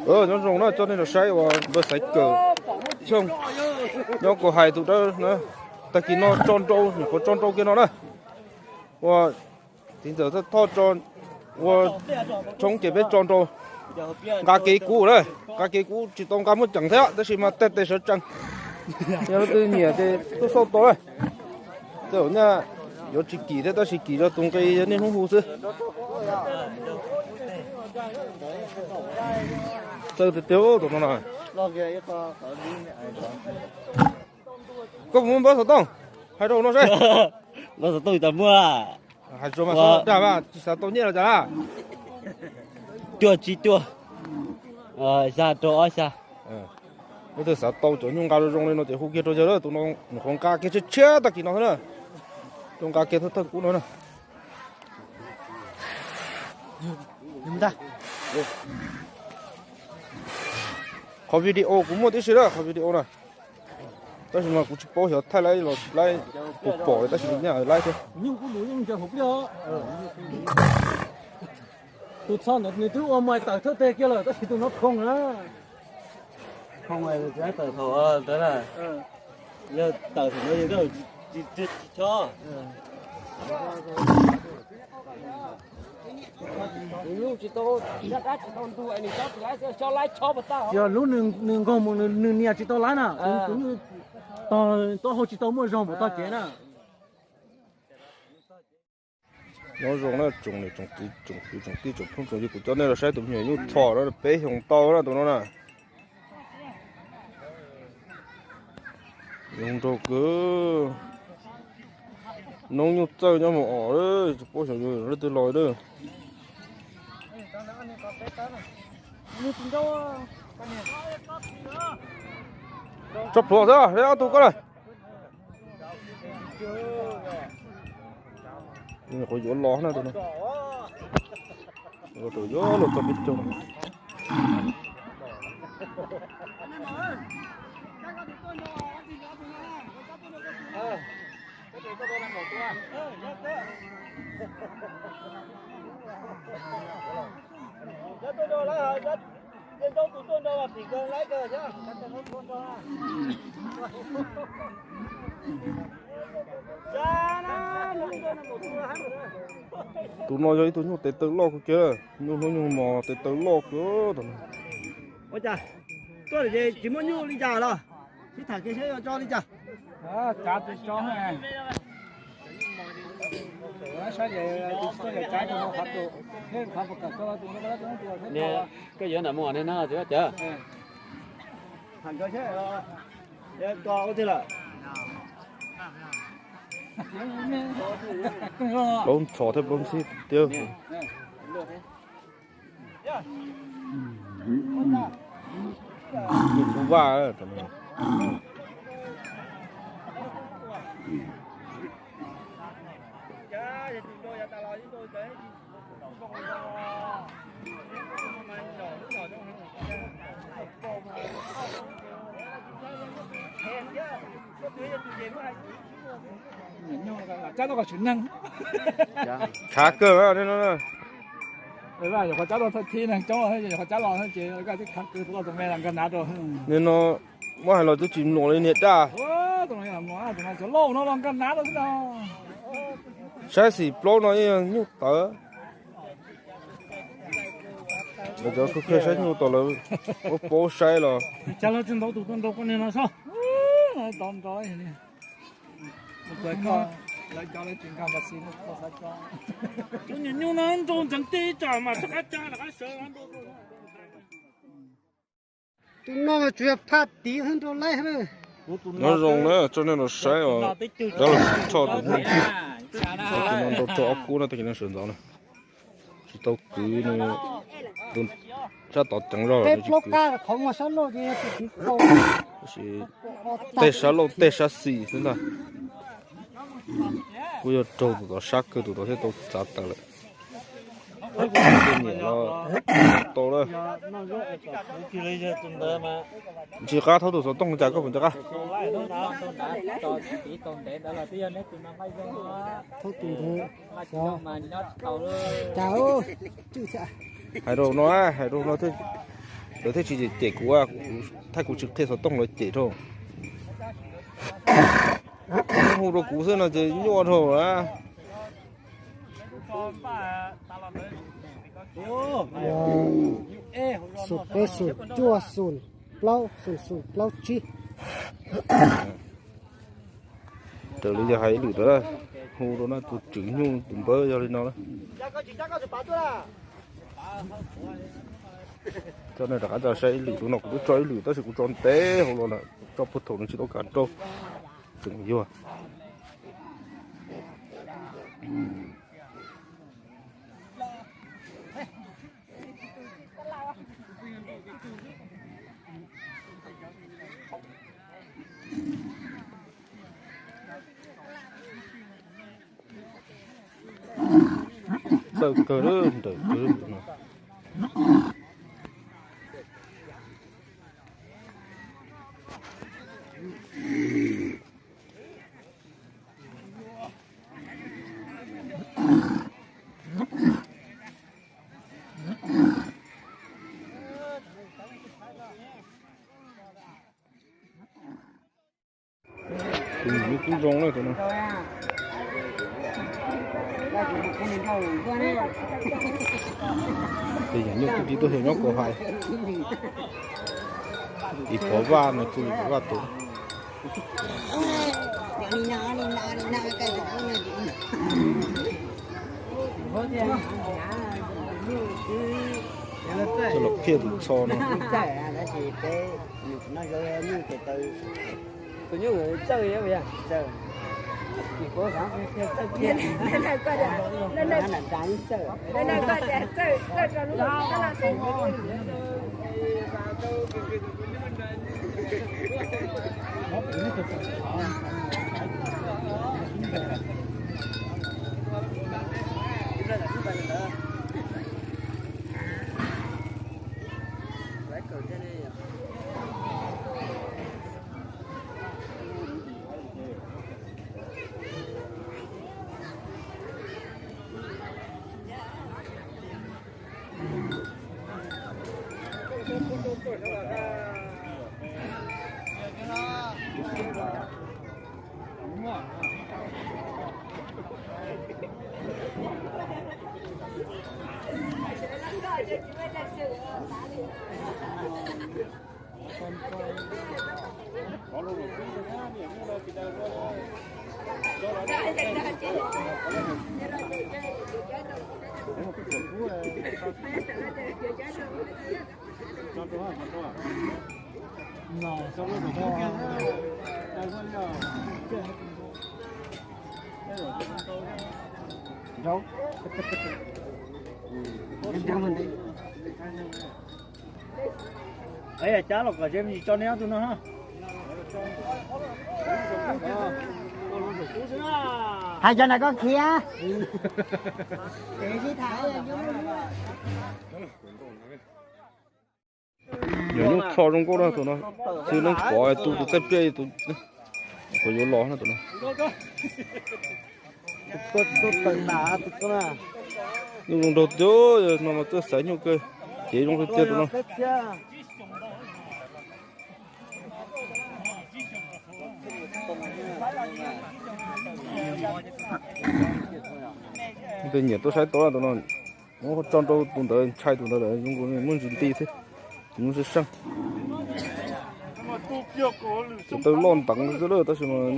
Nyob zoo na, coj nej los saib uas npawg Xaiv Kawm Xyooj nyob Kaus Hais tus dawb na. Tag kis no tso nrau, nyuam qhuav tso nrau kiag no na. Ua txiv ntxawm Thoj tso, ua tshoob ces peb tso nrau. Nqa kev kub na, nqa kev kub tsis tau nqa muaj ceem thiab tab sis mas tej tes sawv tsees. Yog leej twg nyiam ces tuaj xauj tau na. Tej zaum nyaj yuav tsis kim thiab tab sis kim rau tus nqi niaj hnub hu xwb. Txawj tiag tiag tus no na. Koj puas muaj npawb xov tooj? Hais rau hauv no seb. Npawb xov tooj tas muaj. Hais tsuas mas dag mas tsis xav tau nyiaj los cas na. Cuaj tsib cuaj, xya rau ob xya. Leej twg xav tau cov nyuj nqa zoo zoo li no ces hu kiag rau yawg lawm, tus no nws qhuav nqa kiag tshiab tshiab tag kis no xwb na. Tus nqa kiag thawj thawj kub no na. Qhov video kuv muaj tib si na, qhov video na. Tab sis mas kuv tsis paub xyov thaij laib los tsis laib, kuv pom tab sis nyaj laib thiab. Tus txho ntawd nws twb ua mais tawm thawj teg kiag lawm tab sis tus no khoo na. Khoo tawm thaum ntawd na. Yog tawm thaum ntawd yog tsis chob. Yog lub nws nkaug mus nws nias tsis tau laib na, tus nyuj tog taub hau tsis tau muaj zog npaum tog cev na. Nyob zoo na tsoom niam tsoom txiv tsoom kwv tsoom tij tsoom phooj tsoom ywg, kuv coj nej los saib tus me nyuam nyuj txhos na, peb xyoos tau na tus no na. Zoo nraug kawg. Noob nyuj txawj nyob mus os, tsis paub xyov yuav leej twg los lawm. Tso pluav xwb, ob tug koj na. Nyuam qhuav yuav los na tus no. Yuav los txog peb caug. Tus no yog ib tug nyuj tes taw loj kawg kiag, nyuj hnub nyuj hmo tes taw loj kawg tus no. Ua cas tuaj ces tsis muaj nyuj li cas los? Sib tham kiag seb yuav tso li cas. Tsav tus tso, saib ces tus tsis txawj yog tsav tus no qhov tus, thiab qhov puas kawm tau tus no. Koj yuav ntawm mus nej no tsis ua cas. Plaub ntxhov thiab plaub ntxhib tiag. Nyuj kub vaj. Khav kawg no. Nim no muab hais los twb tsis mloog li niam daj. Saib xim plaub no nyuj tawv. Lawv cov khaws saib nyuj tom lawv ua paub saib los. Tus nyuam nyuj no nrau ntxeev teb ib tsam mas rov qab cab rov qab sawv. Tus no mas tsuas yog phaj tiv xwb nrau laib. Nyob zoo na, tso nej los saib os. Rov los tshoj tus nyuj. Tag kis no nrau rau ob kub no, tag kis no sawv ntxov na. Tsis tau kwv nws, sab tod ceev zog. Tab sis tej sab laug tej sab xis xwb ntag. Kuj yog raug tus tod sab kawg, tus tod thiaj tau txav tawm lawm. Tej niam los tau lawm. Ntsis qab thaub tus xov tooj cas koj puas nco qab? Hais rau no, hais rau no thiaj Lawv thiaj tsis cem kuv, thaj kuv tsis qhia xov tooj lawv cem dhau. Hu rau kuv xwb no ces nyuaj dhau na. Xoom peb xoom cuaj xoom plaub xoom xoom plaub tsib. Raws li yog hais ib lwm ntawd, hu rau na tus tswv nyuj tus npawb yog li no. Coj nej rov qab tso saib ib lwm, tus no kuv twb tso ib lwm tab sis kuv tso ntev hauv los lawm, tso puag thaum no tsis tau kam rau, tseem yuag. Txawj kawg lawm ntawm no. Tus nyuj kub zoo na tus no. Tus nyuj kub tib tug yog nyob Kuam Hais. Ib Pov Vaj no, tus Pov Vaj tus. Coj los phiaj tus txho no. Cab los kom ze me ntsis tso neb ob tug no. Hais cov ntawd koj khiav. Yog nyuj txho zoo nkauj na tus no, xwb neeb pov tu tus txaij pliaj tus, qhov yuav los na tus no. Nyuj zoo nraug tiag, no mas txawj xaiv nyuj kawg, cev zoo tiag tiag tus no. Tej nyiam tuaj saib tau tus no, muab tso rau tus ntawd ntshai tus ntawd lawm, zoo nkaus muaj ntsis nti xwb, tus no sib seej. Tus taw loj nteev xwb lawm tab sis mas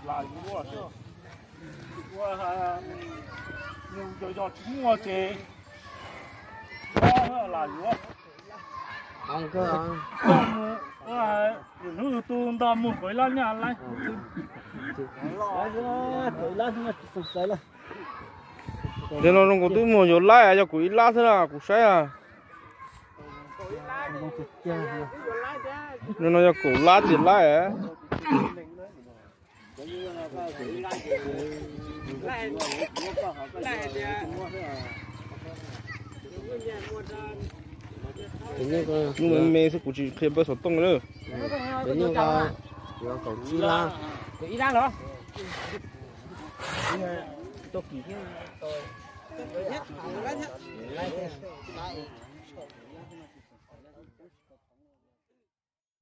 Lam yuav, ua, mus yos yos tsis muaj ces lam yuav. Hnub tu nto mus kom ib lab nyaj laib. Nim no zoo nkaus twb muag yuav laib, yog kaum ib lab thiab na kuv saib. No yog kaum lab tias laib. Lub me me xwb, kuv tsis qhia npawb xov tooj lawm. Kaum ib lab los?